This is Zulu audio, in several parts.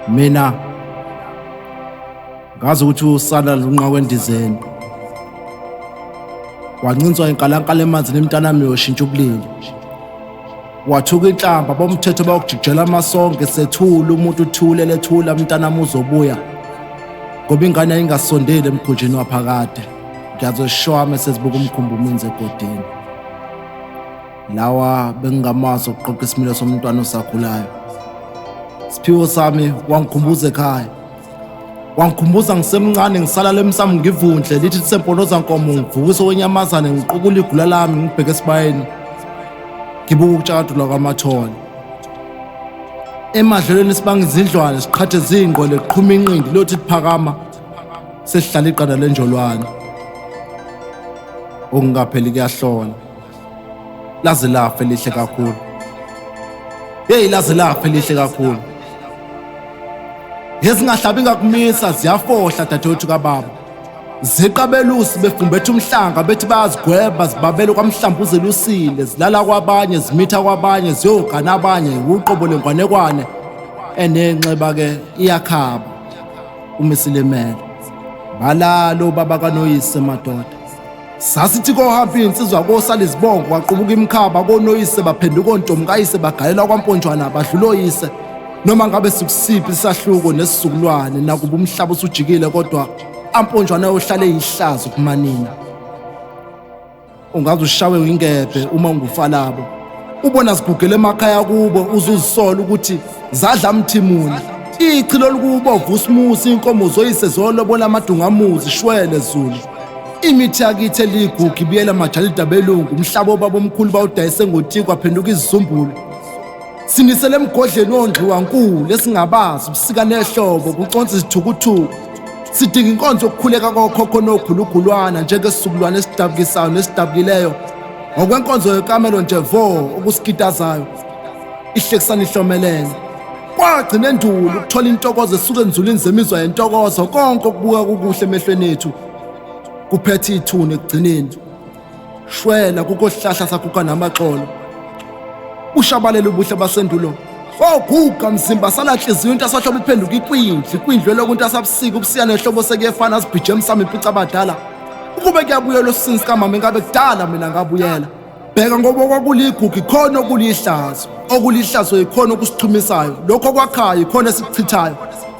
Mina ngazi ukuthi usala lunqawe endizeni. Wancinswa inkalankala emanzini mntanami uyoshintsha ubulili. Wathuka inhlamba bomthetho bayokujijela amasonge sethula umuntu uthule lethula mntanami uzobuya. Ngoba ingane yayingasondeli emkhunjini waphakade. Ngiyazoshwama sezibuka umkhumbi uminze egodini. Lawa bengingamazi okuqoqa isimilo somntwana osakhulayo. Siphiwo sami wangikhumbuza ekhaya. Wangikhumbuza ngisemncane ngisala lemsamo ngivundle lithi lisemponoza nkomo ngivukise wenyamazane ngiqukula igula lami ngibheke esibayeni. Ngibuka ukutshakadula kwamathole. Emadlelweni sibanga izindlwane siqhathe zingqwele qhuma inqindi lothi liphakama sesihlala iqanda lenjolwane. Okungapheli kuyahlola. Laze lafa elihle kakhulu. Hey laze lafa elihle kakhulu. Ngezingahlabi ngakumisa ziyafohla dadewethu kababa. Ziqa belusi befumbetha umhlanga bethi bayazigweba zibabele kwamhlambuze lusile zilala kwabanye zimitha kwabanye ziyogana abanye uqobo lengwanekwane enenxeba ke iyakhaba uma isilimele. Balalo baba kanoyise madoda. Sasithi kohamba iy'nsizwa kosala izibongo kwaqubuka imikhaba konoyise baphenduka ontombi kayise bagalela kwamponjwana badlula oyise noma ngabe sikusiphi isahluko nesizukulwane nakuba umhlaba usujikile kodwa amponjwana ayohlale eyihlazo kumanina. Ungaze ushawe ingebhe uma ungufalabo ubona zigugele emakhaya kubo uzuzisola ukuthi zadla mthimuni ichilo likubo vusimusi inkomo zoyise zolobola amadungamuzi shwele zulu imithi yakithi eligugu ibuyela amajalida belungu umhlaba obaba omkhulu bawudayise ngotiko aphenduka izizumbulu sinisele emgodleni wongxiwankulu esingabazi ubusika nehlobo kuconsa izithukuthuku sidinga inkonzo yokukhuleka kokhokho nokhulugulwana njengesizukulwane esidabukisayo nesidabukileyo ngokwenkonzo yekamelo nje vo okusikitazayo ihlekisana ihlomelele kwagcina endulo ukuthola intokozo esuka enzulwini zemizwa yentokozo konke okubuka kukuhle emehlweni ethu kuphethe ithuna ekugcineni shwela kukohlahla saguga namaxolo ushabalele ubuhle basendulo oguga mzimba salanhliziyo into asahlobo iphenduka ikwindla ikwindlu eloku into asabusika ubusika nehlobo sekuyefana sibhije emsamo impica abadala ukube kuyabuyelwa esisini sikamama ingabe kudala mina ngabuyela Bheka ngoba kwakuligugu ikhona okulihlazo, okulihlazo ikhona okusichumisayo, lokho okwakhayo ikhona esikuchithayo,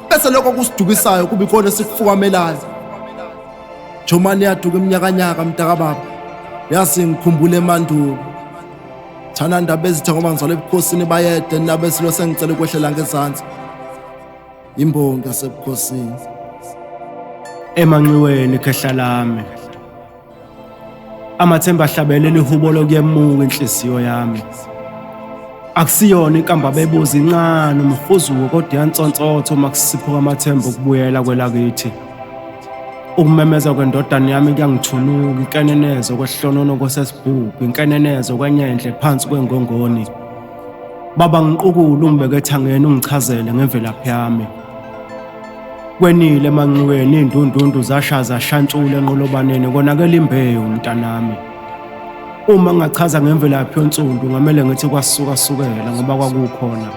bese lokho okusidukisayo kuba ikhona esikufukamelayo. Jomani yaduka iminyakanyaka mntakababa, yazi ngikhumbula emandulo. Thana ndaba ezitha ngoba ngizalwa ebukhosini bayede nabesilo sengicela ukwehlela ngezansi. Imbongi yasebukhosini. Emanxiweni khehla lami. Amathemba ahlabelela ihubo lokuyemuka inhliziyo yami. Akusiyona inkamba bebuza incane umhuzuko kodwa iyansonsotha uma kusiphuka amathemba okubuyela kwelakithi. Ukumemeza kwendodana yami kuyangithunuka inkenenezo kwehlonono kosesibhubhu inkenenezo kwenyendle phansi kwengongoni. Baba ngiqukule ungibeke ethangeni ungichazele ngemvelaphi yami. Kwenile emanxiweni iy'ndundundu zasha zashantshula enqolobaneni konakela imbewu mntanami. Uma ngingachaza ngemvelaphi yonsundu ngamele ngithi kwasuka sukela ngoba kwakukhona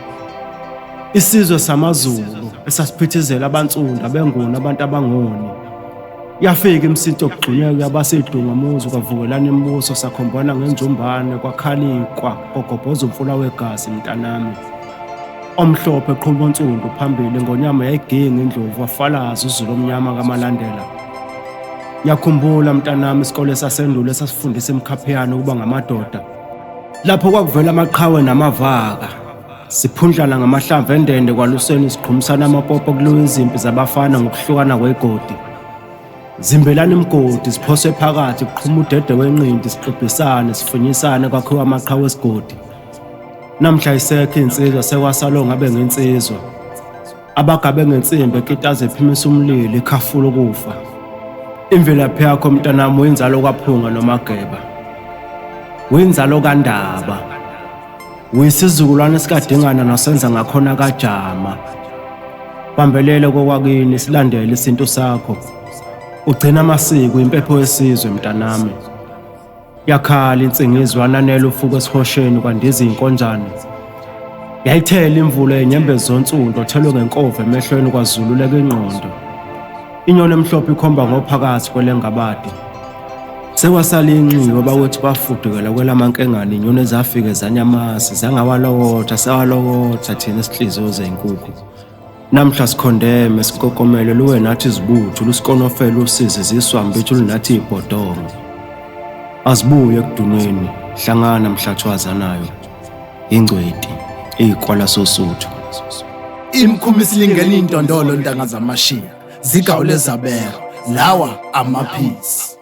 isizwe samaZulu esasiphithizela abansundu abenguni abantu abangoni. Yafika imisinto yokugxunyeka yabasedungamuzi kwavukelana imibuso sakhombana ngenjumbane kwakhalikwa kwagobhoza umfula wegazi mntanami. Omhlophe qhuba onsundu phambili ngonyama yayiginga indlovu wafalaza uzulu omnyama kaMalandela. Ngiyakhumbula mntanami isikole sasendulo esasifundisa imikhaphiyane ukuba ngamadoda. Lapho kwakuvela amaqhawe namavaka. Siphundlana ngamahlamvu endende kwaluseni siqhumisana amapopo kuliwa izimpi zabafana ngokuhlukana kwegodi. Zimbelana imigodi siphoswe phakathi kuqhuma udede wenqindi sixubhisane sifunyisane kwakhiwa amaqhawe esigodi. Namhla isekho insizwa sekwasalo ngabe ngensizwa. Abagabe ngensimbi ekitaze ephimisa umlilo ikhafula ukufa. Imvelaphi yakho mntanami uyinzalo kaPhunga noMageba. Uyinzalo kaNdaba. Uyisizukulwane sikaDingana nosenza ngakhona kaJama. Bambelele kokwakini silandele isintu sakho. Ugcina amasiko impepho yesizwe mntanami. Yakhala insingizwa ananela ufuko esihosheni kwandiza iy'nkonjane. Yayithela imvula yenyembezi zonsundu othelwe ngenkovu emehlweni kwazululeka ingqondo. Inyoni emhlophe ikhomba ngophakathi kwelengabadi. Sekwasala inxiwa bakwethu bafudukela kwelamankengane inyoni ezafike zanyamasi zangawalokotha sawalokotha thina esinhliziyo zezinkukhu. Namhla sikhondeme sikokomele luwe nathi izibuthu lusikonofele usizi ziswambithi lunathi ibhodongo. Azibuye ekudunweni hlangana mhlathwazanayo ingcweti iyikwala sosuthu. Imkhuma isilingene intondolo ntanga zamashiya zigawule zabeka lawa amaphisi.